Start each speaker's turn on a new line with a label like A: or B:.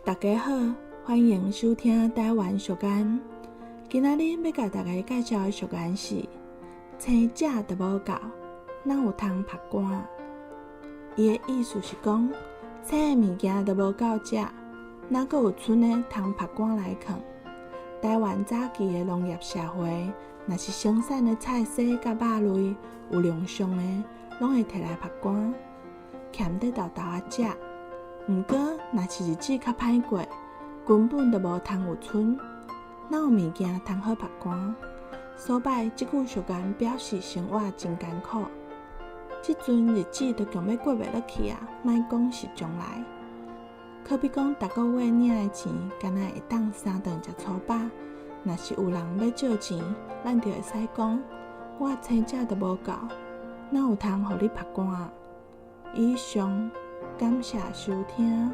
A: 大家好，歡迎收聽台灣俗諺。今仔日欲共大家介紹的俗諺是：青食都無夠，哪有通曝乾？伊的意思是講，青的物件都無夠食，哪閣有賰的通曝乾來囥？台灣早期的農業社會，若是生產的菜蔬佮肉類有量傷的，攏會提來曝乾，徛佇沓沓仔食。毋過，若是日子較歹過，根本就無通有賰，哪有物件通好曝乾？所擺這句俗諺表示生活真艱苦。這陣日子都強欲過袂落去啊！莫講是將來。可比講，逐個月領的錢，敢若會當三頓食粗飽。若是有人欲借錢，咱就會使講：我青食都無夠，哪有通予你曝乾？以上，感謝收聽。